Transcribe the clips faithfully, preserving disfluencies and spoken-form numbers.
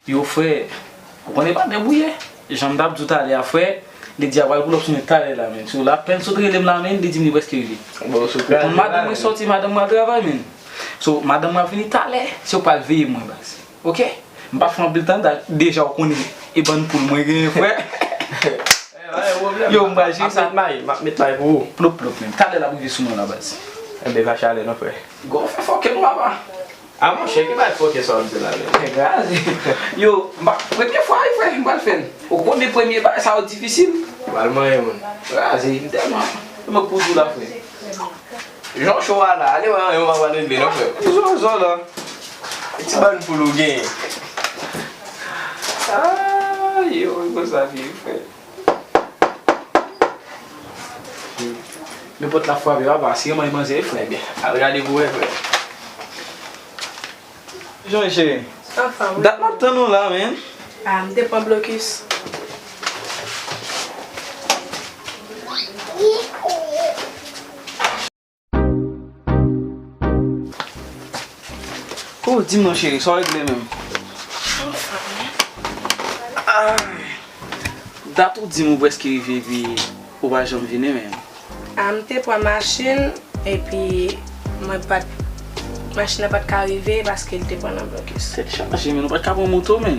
Yo, frè, ou konnen pa debouye. Jan m t ap di w talè a, frè, li di a pral pull up sou mwen talè la, men. Sou l apèn sot rele m la, men, li di m li prèske rive. Bon, sou. Ou konn madanm mwen sòti, madanm mwen al travay, men. So, madanm mwen ap vini talè, se ou k pral veye mwen, baz. Oke? M pa fè anpil tan, da-, deja ou konnen e bann poul mwen genyen, frè. Yo, m pral jere sa. M ap met may, m ap met may pou ou. Plop, plop, men. Talè l ap rive sou mwen la, baz. Enben, pa chalè non, frè. Gwo fè fòkè nou, papa. A monchè, ki bay fòkè sa w ap di la menm? Nèg raze. Yo, m pa, premye fwa wi, frè, m pral fè l. Ou konnen premye bagay sa yo difisil. Ou pral manyen moun. Raze, m tèlman, tèlman pou di w la, frè. Jan w cho a la, ale wè yon m ap pral regle non, frè. Zozo la. E ti bann poul ou genyen. Ah, yo, e konsa vye, frè. Men pòt la frape, papa, si yon manzè, frè. Ebyen, al gade pou wè, frè. Jan cheri. Anfòm, wi. Dat m ap tann ou la, men. Ah, m te pran blokis. Oh, di m non, cheri, sa w regle menm? Ay, dat ou di m ou prèske rive, epi ou pa janm vini menm. Ah, m te pran machin, epi mwen pa t, machin nan pa t ka rive paske l te pran nan blokis. Tèt chaje, men nou pa t ka pran moto, men.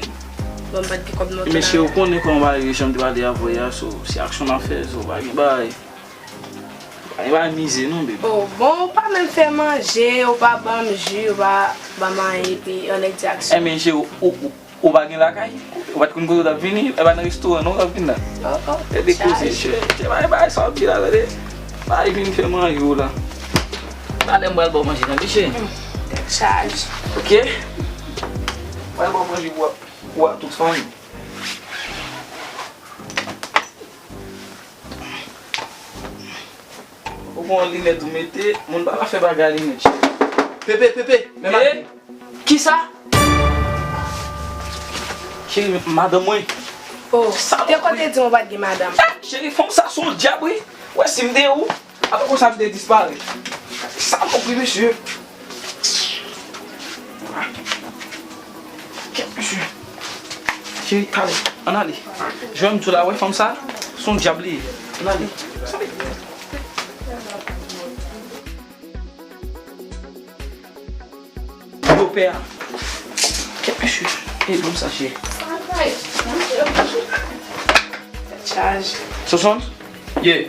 Bon, m pa t gen kòb moto. Men cheri, ou konnen kòman bagay yo, jan m te pale avè w yè a, so, se aksyon n ap fè, so, pa gen bagay. Pa gen bagay mize non, baby. Oh, bon, ou pa menm fè manje, ou pa ban m ji, ou pa ban m anyen, epi anlè di aksyon. Enben, cheri, ou, ou, ou pa gen lakay? Ou pa t konn kote w t ap vini? E pa nan restoran non w t ap vin la? Oh, oh, e de koze, cheri. Cheri, bagay, bagay sa w ap di la, tande. Bagay vin fè manje w la. Talè m pral ba w manje, tande, cheri. Tèt chaje. Oke? Mwen ba w manje pou w ak, pou w ak tout fanmi. Ou pran linèt ou mete, moun pa ka fè bagay a linèt, cheri. Pepe, Pepe, men maten. Kisa? Cheri, madanm mwen. Oh, te konn te di m ou pa t gen madanm. Ah, cheri, fanm sa se yon dyab, wi. Ou wè si m te ou, apre konsa m te disparèt. Sa m wi, mesye. Kèt, mesye. Cheri, talè, ann ale. Jwenn m tou la, wè fanm sa, se yon dyab li ye. Ann ale. Yo pè a. Kèt, mesye. E, ban m sa, cheri. Tèt chaje. Sosonn? Ye.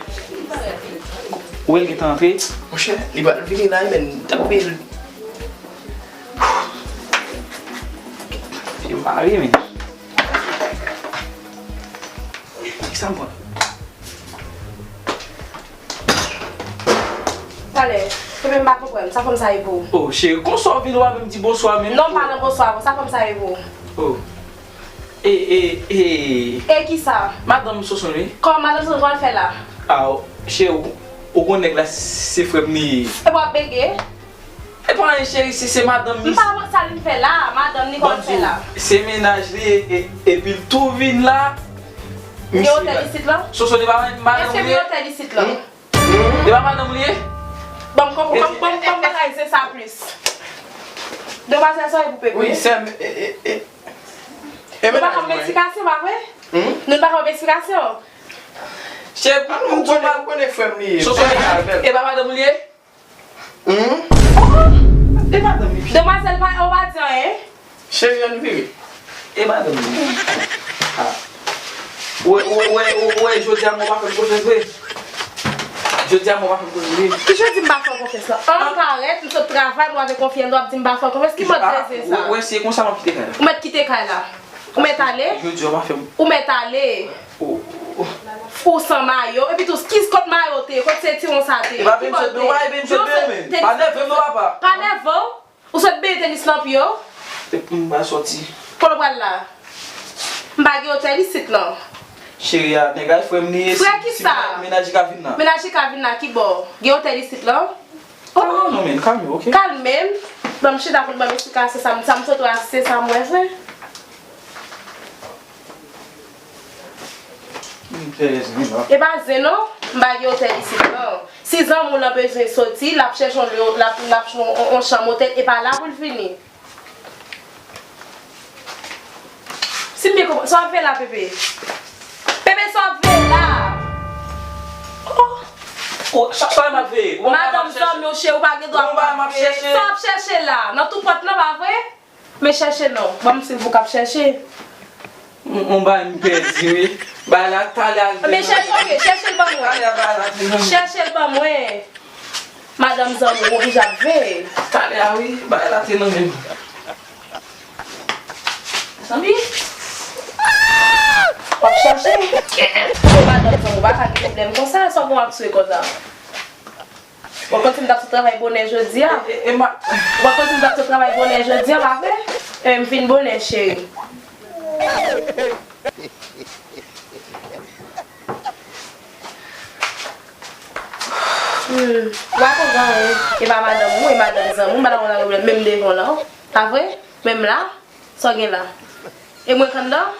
Ou wè l gentan antre? Monchè, li pral vini la, men, m t ap peye l. Fè m mare, men. Kisa m pran? Talè, mwen menm m pa konprann. Sa fanm sa ye pou ou? Oh, cheri, konsa w vin, w pa menm di bonswa menm. Non, m pa nan bonswa, sa fanm sa ye pou ou? Oh. E, e, e. E kisa? Madanm Sosonn, wi. Kòman madanm Sosonn, kòman l fè la? Ah, cheri, ou, ou konn nèg la, se frè m li ye. Epi w ap bege? E pa anyen, cheri, se, se madanm li. M pa wè sa li fè la, madanm li, kòman l fè la? Bon, se mennaj li, e, e, epi l tou vin la. Gen otèl isit lan? Sosonn, e pa madanm li ye? Èske gen otèl isit lan? Hmm? E pa madanm li ye? Ban m konprann, ban m, ban m, ban m analize sa plis. Demwazèl sa e pou Pepe. Wi, sè m, e, e, e. Nou pa ka ban m eksplikasyon, pa vre? Hmm? Nou pa ka ban m eksplikasyon. Cheri, ou konnen, ou konnen frè m li ye. Sosonn, e pa madanm li ye? Hmm? Oh! E madanm li. Demwazèl pa, ou pa di anyen? Cheri, ann vire. E madanm li. Ah. Ou wè, ou wè, ou wè, jodi a mwen pa fè m konfyans vre. Jodi a mwen pa fè m konfyans vre. Ki jodi m pa fè w konfyans lan? An parèt, m sot travay, mwen avèk yon fi an, w ap di m pa fè w konfyans. Ki mòd lèzye sa? Ou wè, se konsa m ap kite kay la. Ou mèt kite kay la. Ou mèt ale? Jodi a w pa fè m. Ou mèt ale? Ou, ou, ou. Ou san mayo. Epi tou, ki kot mayo te ye? Kot sentiwon sa te ye? E pa benyen sot non, pa e benyen sot non, men. Pa nève m non, papa. Pa nève w? Ou sot benyen tenis nan pye w? E pou m pa sòti. Kote w pral la? M pa gen otèl isit lan. Cheri a, nèg la frè m li ye. Frè kisa? Mennaj li ka vin la. Mennaj li ka vin la, ki bò? Gen otèl isit lan? Oh, non, men, kalme w, oke? Kalme m. Ban m chita pou l ban m esplikasyon sa m, sa m sot wè a, se sa m wè vre. M fè zen la. E pa zen non, m pa gen otèl isit non. Si zanmi w lan bezwen soti, l ap chèche yon, l ap, l ap chèche yon, yon, yon chanm otèl, e pa la pou l vini. Sa w ap fè la, Pepe? Pepe, sa w ap fè la? Oh, oh, sa, sa m ap fè? Ou pa Madanm zanmi w, cheri, ou pa gen dwa ap fè. Sa w ap chèche la? Nan tou pòt lan, pa vre? Men chèche non. Ban m silvouplè, ap chèche. M, m bay m pèdi, wi. Bay la, talè al. Men chèche, ok, chèche l ban mwen. Talè a, bay la, te nan men. Chèche l ban mwen. Madanm zanmi w oblije ap veye. Talè a, wi, bay la, te nan men. Zanmi? W ap chèche? Madanm zanmi w pa ka gen pwoblèm konsa, sa w gen w ap swe konsa? Ou konn si m t ap sot travay bonè jodi a? E, e, e, ma... Ou konn si m t ap sot travay bonè jodi a, pa vre? E, m vin bonè, cheri. Hmm, ou pa konn zanmi, e pa madanm ou, e madanm zanmi, ou pa ta konn zanmi menm devan w la, pa vre? Menm la? Sa w gen la? E mwen k anndan?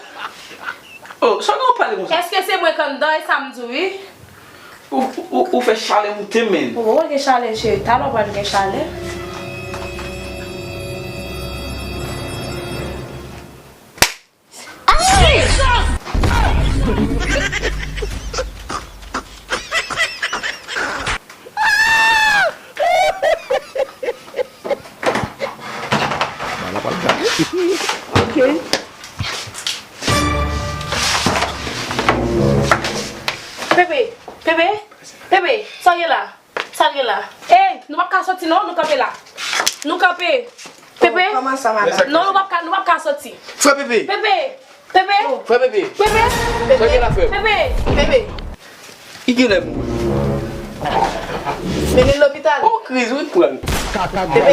Oh, sa w gen w pale konsa? Èske se mwen k anndan? E sa m di w, wi. Ou, ou, ou, ou fè chalè moute, menn. Ou poko gen chalè, cheri. Talè w pral gen chalè. Ba la pral gate. Ok. Pepe, Pepe, Pepe, sa w gen la? Sa w gen la? Ey, nou p ap ka soti non, nou kanpe la. Nou kanpe. Pepe. Kòman sa, madanm? Non, nou p ap ka, nou p ap ka soti. Frè Pepe. Pepe. Pepe. Frè Pepe. Pepe. Sa gen la, frè? Pepe. Pepe. Li genlè mouri. Mennen l lopital. Oh, kriz, wi, pran. Pepe.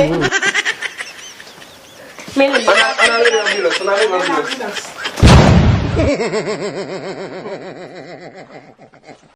Mennen l. Ann al, ann al rele anbilans, ann al rele anbilans.